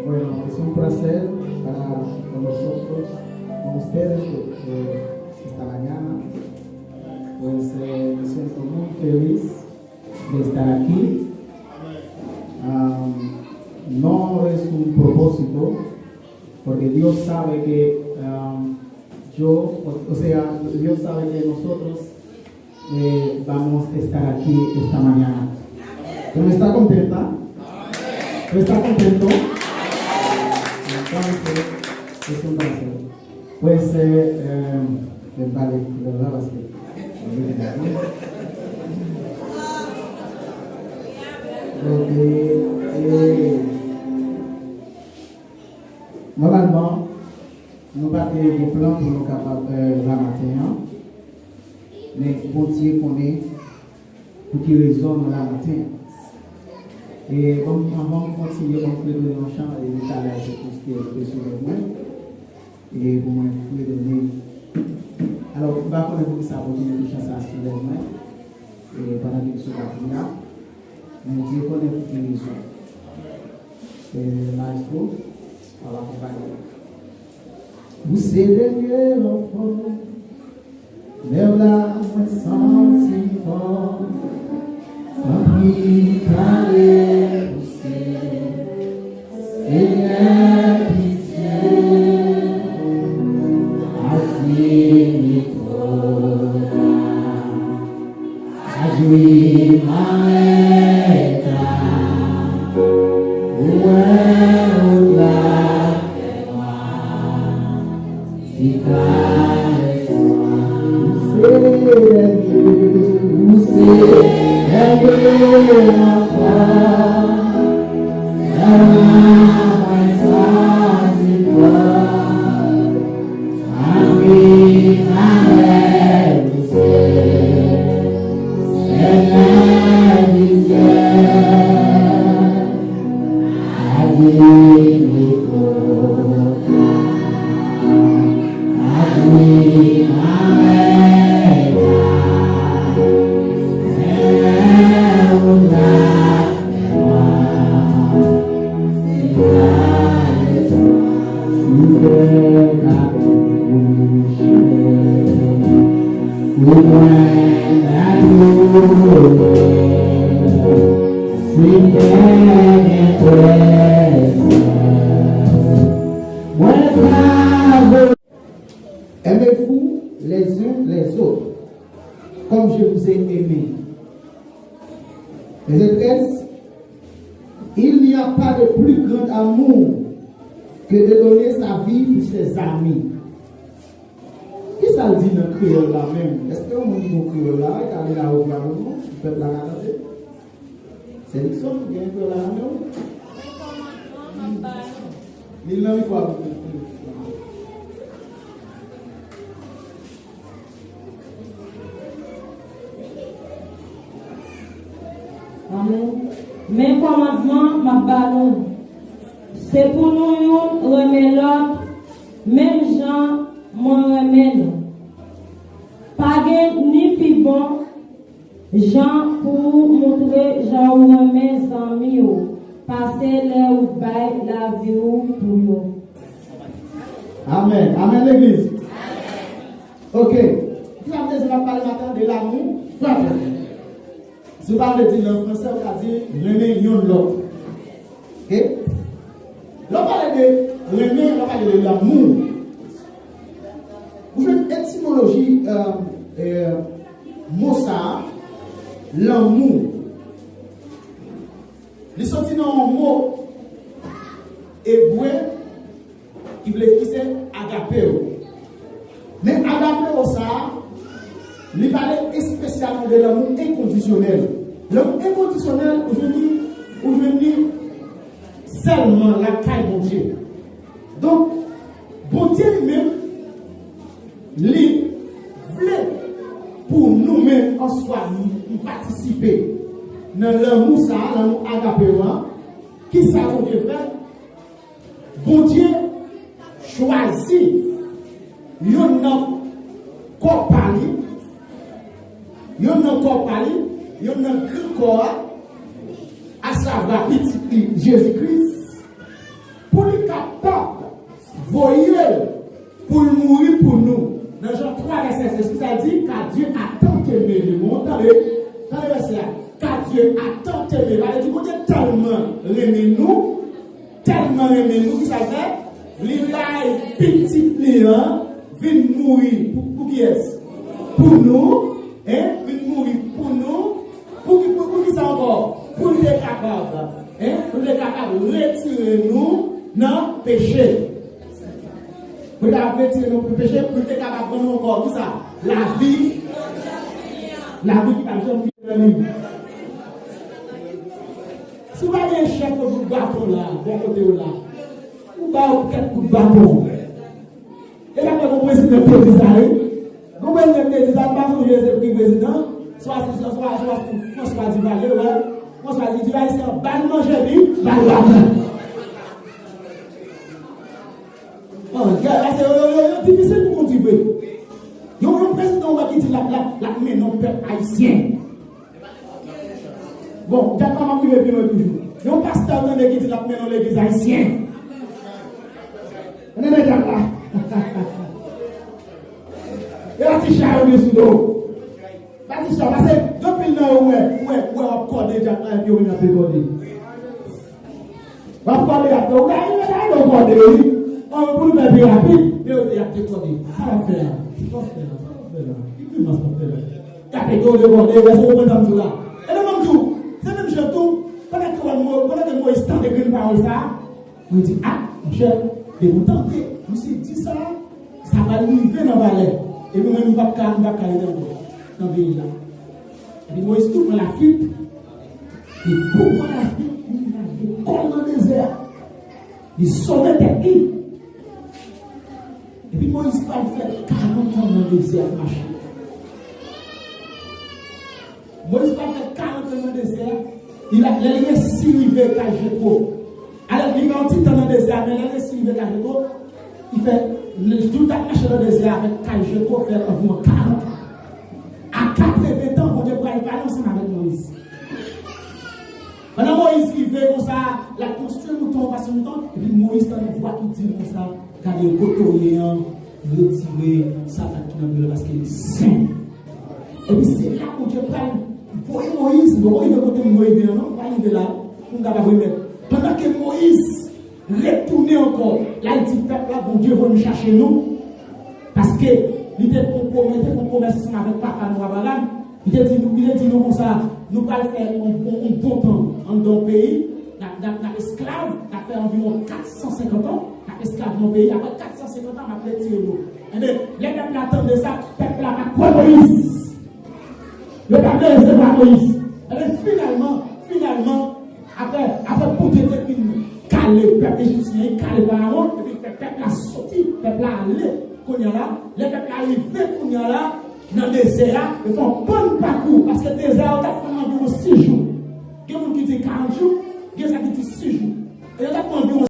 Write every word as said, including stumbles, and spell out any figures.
Bueno, es un placer para con nosotros, con ustedes, eh, esta mañana. Pues, eh, me siento muy feliz de estar aquí. Am, no es un propósito, porque Dios sabe que, am, yo, o, o sea, Dios sabe que nosotros, eh, vamos a estar aquí esta mañana. Pero está contenta, pero está contento. Entonces, es un placer. Pues, eh, eh, me vale, ¿verdad? Así que, ok, eh, nòmalman, nou pa te gen plan pou nou kapab, eh, la maten an, men Bondye konnen pou ki rezon nou la maten an. E bon, anvan m kontinye, bon, m vle donnen yon chan, e nou talè se tout ki te sou lèv mwen. E pou mwen fredone. Alò, m pa konnen poukisa pou ki mete chan sa sou lèv mwen, e pandan ke m sou batri a, men Dye konnen pou ki rezon. E maestro, w ap akonpanye. Ou se dènye anfan. Lè w la, mwen santi m fò. Tanpri, pale pouse. Senyè, pitye. Aji m twò ta. Aji mwen ta. Ou wè, ou la fè mwa. Aimez-vous les uns les autres, comme je vous ai aimés. Verset treize, il n'y a pas de plus grand amour que de donner sa vie pour ses amis. Kisa l di nan kreyòl la menm? Èske yon moun ki bon kreyòl la, ka li la ou pa bon, pèp la ka tande? Sè Nixon, ou gen kreyòl la nan men w? Li nan mikwo a pou. Amèn. Men kòmandman m ap ba nou, se pou nou youn renmen lòt, menm jan mwen renmen nou. Pa gen ni pi bon jan pou w montre jan ou renmen zanmi w, pase lè ou bay lavi w pou yo. Amèn. Amèn, legliz. Ok. Kisa vle di n ap pale maten de l'amour fraternel? Si w pa vle di l an fransè, ou ka di renmen youn lòt. Ok? Lè w pale de renmen, w pale de l'amour. Ou jwenn etimoloji, euh, euh, mo sa a, lanmou. Li soti nan yon mo ebre ki vle, ki se agapeo. Men agapeo sa a, li pale espesyalman de lanmou enkondisyonèl. Lanmou enkondisyonèl, ou jwenn li, ou jwenn li sèlman lakay Bondye. Donk, Bondye li menm, li vle pou nou menm an swa, nou, nou patisipe nan lanmou sa a, lanmou agapeo a. Kisa Bondye fè? Bondye chwazi youn nan kò pa li, yonn nan kò pa li, yonn nan gran kò a, asavwa pitit li, Jezi Kris, pou li kapab voye l pou l mouri pou nou. Nan Jan twa vèsè sèz, ki sa l di? Car Dieu a tant aimé le monde. Tande, tande vèsè a. Car Dieu a tant aimé. Sa vle di Bondye tèlman renmen nou, tèlman renmen nou, ki sa l fè? Li bay pitit li an vin mouri pou, pou kiyès? Pou nou, hein? Vin mouri pou nou. Pou ki, pou, pou ki sa ankò? Pou l te kapab, hein? Pou l te kapab retire nou nan peche. Pou l te kapab retire nou nan peche, pou l te kapab ban nou ankò, ki sa? Lavi. Lavi ki p ap janm fini nan li. Si w pa gen chèf kout baton la, bò kote w la, ou ba yo kèk kout baton. E pa gon prezidan ki te di sa, wi. Gon prezidan ki te di sa, m pa sonje se ki prezidan, swa, swa, swa, swa François Duvalier, wè. François Duvalier se yon bal manje li, bal baton. Bon, gade, se yo, yo, yo, yo difisil pou kondi vre. Yon, yon prezidan ou wè ki di l ap, l ap, l ap mennen yon pèp ayisyen. Bon, Dyak la m ap rive pi lwen toujou. Yon pastè w tande ki di l ap mennen yon legliz ayisyen. Ou tande Dyak la? E Batista yo gen sou do. Batista, paske gen anpil nan yo wè, wè, wè w ap kòde Dyak la epi yo menm y ap dekòde. W ap kòde y ap, ou ta rive ta rive w kòde, wi. An, pou nou fè pi rapid, men yo te y ap dekòde. Sa w ap fè a? Sa w ap fè a? Sa w ap fè a? Ki grimans w ap fè la? Y ap ede w dekòde, èske w konprann sa m di w la? E nan mwen m di w, se menm jan tou, pandan ke w wè Mo-, pandan ke Moyiz tande grenn pawòl sa a, mwen di, a, monchè, depi w tande misye di sa, sa pral rive nan valè. Epi mwen, m p ap ka, m p ap ka rete ankò nan peyi la. Epi Moyiz tou pran lafit. Li tou pran lafit, li lage kò l nan dezè a. Li sove tèt li. Epi Moyiz pral fè karant an nan dezè ap mache. Moyiz pral fè karant an nan dezè a. Li la, lè li resi rive kay Jetwo. Alò, li fè yon ti tan nan dezè a, men lè l resi rive kay Jetwo, li fè, jou l t ap mache nan dezè a avèk kay Jetwo fè anviwon karant an. A katreven tan, Bondye pral pale ansanm avèk Moyiz. Pandan Moyiz rive konsa, l ap konstwi mouton, pase mouton, epi Moyiz tande yon vwa ki di l konsa, gade kote w ye an, retire sapat ki nan pye w la paske li sen. Epi se la Bondye pral voye Moyiz, li poko rive kote m rive an non, m pral rive la, pou m kapab remèt. Pandan ke Moyiz retounen ankò, l al di pèp la, Bondye voye m chache nou, paske li te fè yon pwomès, te fè yon pwomès ansanm avèk papa nou Abraram, li te di nou, li te di nou konsa, nou pral fè yon, yon, yon bon tan anndan yon peyi, n ap, n ap, n ap esklav, n ap fè anviwon kat san senkant an, n ap esklav nan yon peyi, apre kat san senkant an, m ap retire nou. Enben, lè pèp la tande sa, pèp la pa kwè Moyiz. Yo pa vle resevwa Moyiz. Enben, finalman, finalman, apre, apre Bondye te fin kale pèp ejipsyen an, kale Farawon, epi fè pèp la soti, pèp la ale, kounye a la, lè pèp la rive kounye a la, nan dezè a, yo fè yon bann pakou, paske dezè a, yo t ap pran anviwon sis jou. Gen moun ki di karant jou, gen sa ki di sis jou. E yo t ap pran anviwon